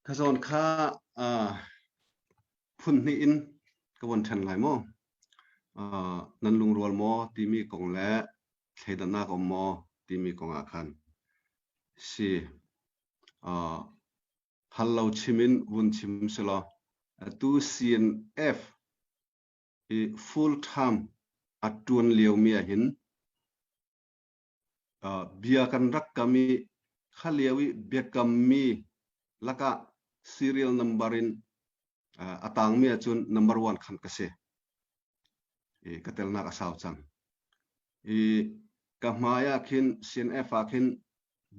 Ka zawn kha phun hnih in ka von ṭhen lai maw? Nan lungrual maw timi kong le thleidannak a um maw timi kong ah khan si. Hal lo chim in vun chim selaw atu CNF i full term a ṭuan liomi ah hin Bia kan rak kam i kha lio i biakammi lakah serial number in a tangmi ahcun number one khan ka si. I ka telnak a sau cang. I ka hmai ah khin CNF ah khin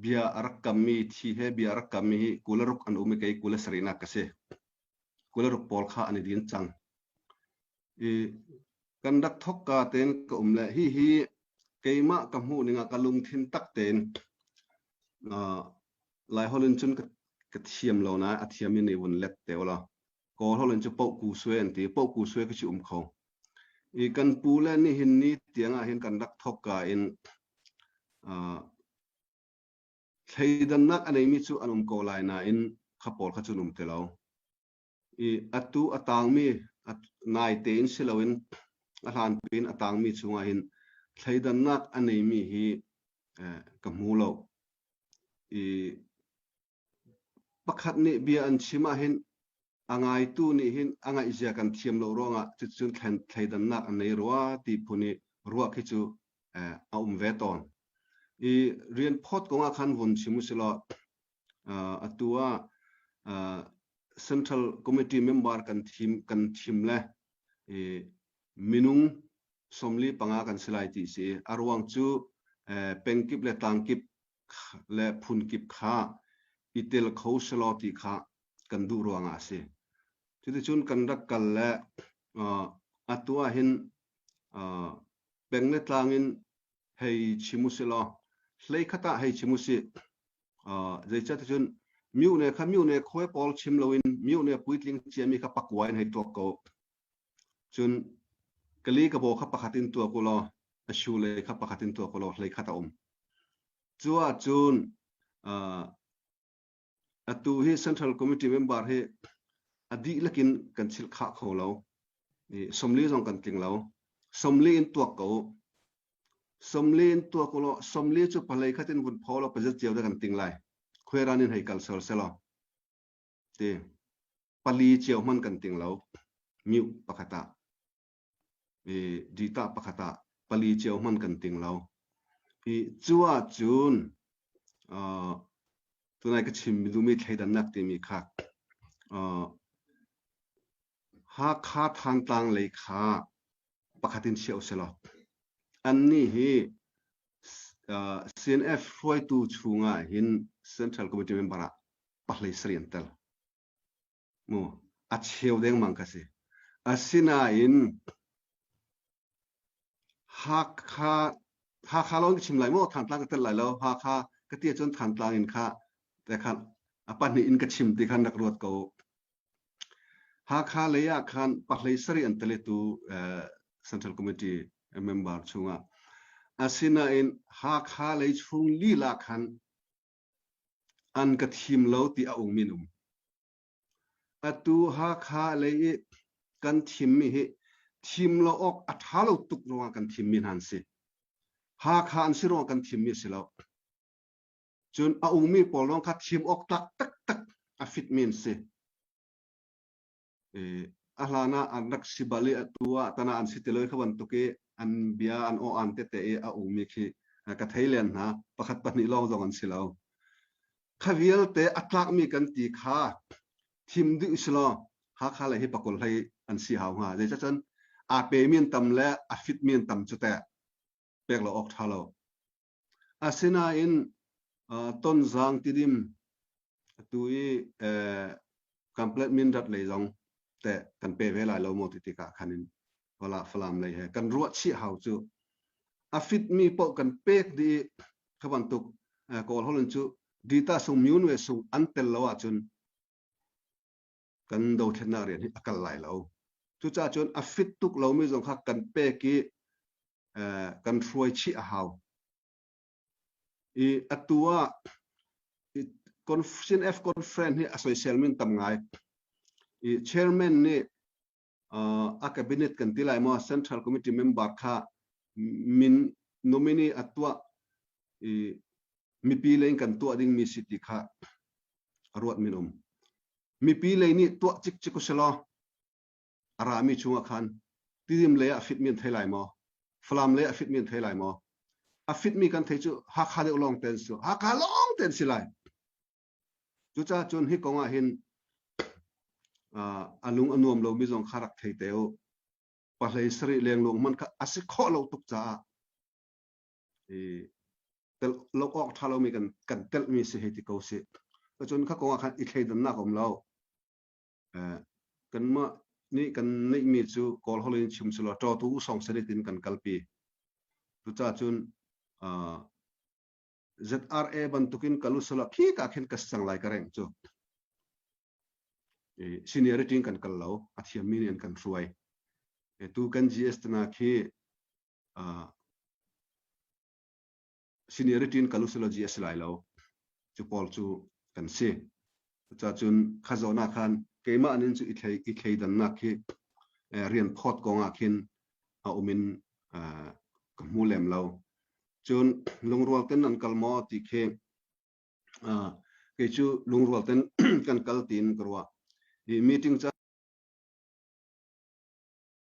bia a rak kammi thi he bia a rak kammi hi 26 an um i kei 27nak ka si. 26 pawl kha an i din cang. I kan rak thawkka tein ka um le hihi keimah ka hmuh ning ah ka lungthin tak tein Laiholh in cun ka thiam lo nain a thiam in i vun let te ulaw Kawlholh in cu poh ku sue an ti. Poh ku sue khi cu um kho. I kan pu le nihin ni tiang ah hin kan rak thawkka in thleidannak a neimi cu an um ko lai nain kha pawl kha cun um ti lo. I atu a tangmi nai tein si loin a hlanpi in a tangmi chungah hin thleidannak a neimi hi ka hmu lo. I pakhat nih bia an chim ahhin a ngaitu nih hin a ngaihzia kan thiam lo ruangah cuticun thleidannak an nei rua ti phun i ruah khi cu a um ve tawn. I rian phawt kong ah khan vun chim usilaw atu ah Central Committee member kan thim kan thim le i minung 45 kan si lai ti si. A ruang cu pengkip le tlangkip le phunkip kha i tel kho selaw ti kha kan duh ruangah a si. Cuticun kan rak kal le atu ah hin peng le tlang in hei chim usilaw hleikhat ah hei chim usih. Zeicahticun myu ne kha myu ne khuai pawl chim loin myu ne puitling ciami kha pakua in hei tuak ko. Cun kali ka baw kha pakhat in tuak u law a shu lei kha pakhat in tuak u law hlei khat a um. Cu ahcun atu hi Central Committee member hi a dihlak in kan chilh khah kho lo. 40 zong kan tling lo. 40 in tuak ko. 40 in tuak u law 40 cu palei khat in vun pho law pazet cio da kan ting lai. Khuairan in hei kal sel selaw. Ti pali cio hman kan ting lo. Miu pakhat ah. I dita pakhat ah pali cio hman kan ting lo. I cu ahcun tunai ka chim duhmi thleidannak timi kha Hakha Thantlang lei kha pakhat in chia usilaw annih hi CNF hruaitu chungah hin Central Committee member ah pahlei sarih an tel. Mu a cheu dengmang ka si. Asinain Hakha Hakha lawng ka chim lai maw Thantlang ka tel lai lo Hakha ka ti ahcun Thantlang in kha te khan a pahnih in ka chim ti khan rak ruat ko. Hakha lei ah khan pahlei sarih an tel tu Central Committee member chungah asinain Hakha lei chung lila khan an ka thim lo ti a ung min um. Atu Hakha lei i kan thimmi hi thim lo awk a ṭha lo tuk ruangah kan thimmi hna an si. Hakha an si ruangah kan thimmi a si lo. Cun a ummi pawl lawng kha thim awk tlak taktak a fitmi an si. A hlan ah an rak si bal i atu ah tana an si ti lo i kha bantuk i an bia an aw an tete i a ummi khi ka thei len hna. Pakhat pahnih lawng zong an si lo. Kha vialte a tlakmi kan ti kha thim dih usilaw Hakha lei hi pakul hlei an si hau hnga. Zeicahcun aa pemi an tam le a fitmi an tam cu teh pek lo awk ṭha lo. Asinain Tonzang Tidim atu i Kamplet Mindat lei zong teh kan pe ve lai lo maw ti tikah khan in wala Falam lei he kan ruah chih hau cu. A fitmi paoh kan pek dih i kha bantuk Kawl holh in cu dita sung myunwe sung an tel lo ahcun kan dothlennak rian hi a kal lai lo. Cucaah cun a fit tuk lomi zong kha kan pek i kan hruai chih a hau. I atu ah. CNF conference hi a soisel min tam ngai. I chairman nih a cabinet kan ti lai maw Central Committee member kha min nominee a tuah i mipi lei in kan tuah ding mi si ti kha a ruat min um. Mipi lei nih tuah cikcik uselaw a rami chungah khan Tidim lei ah fit mi an thei lai maw? Falam lei ah fit mi an thei lai maw? A fit mi kan thei cu Hakha deuh lawng ten si. Hakha lawng ten si lai. Cucaah cun hi kong ah hin a lung a nuam lomi zong kha rak thei te u. Pahlei sarih lengluang hmanh kha a si khawh lo tuk caah i tel lo awk ṭha lomi kan kan telhmi si hei ti ko si. Cun kha kong ah khan i thleidannak a um lo. Kanmah nih kan neihmi cu Kawl holh in chim selaw ṭawtu usawng sarit in kan kalpi. Cucaah cun ZRA bantukin kal usulaw khika khin ka si cang lai ka rengh cu. Seniority in kan kal lo, a thiammi nih an kan hruai. Tu kan GS tana khi seniority in kal usulaw GS lai lo. Cu pawl cu kan si. Cucaah cun kha zawn ah khan keimah nin cu i thleidannak khi rian phawt kong ah khin a um in ka hmu lem lo. Cun lungrual ten nan kal maw ti khi kei cu lungrual ten kan kal tiin ka ruah. Hi meeting ca.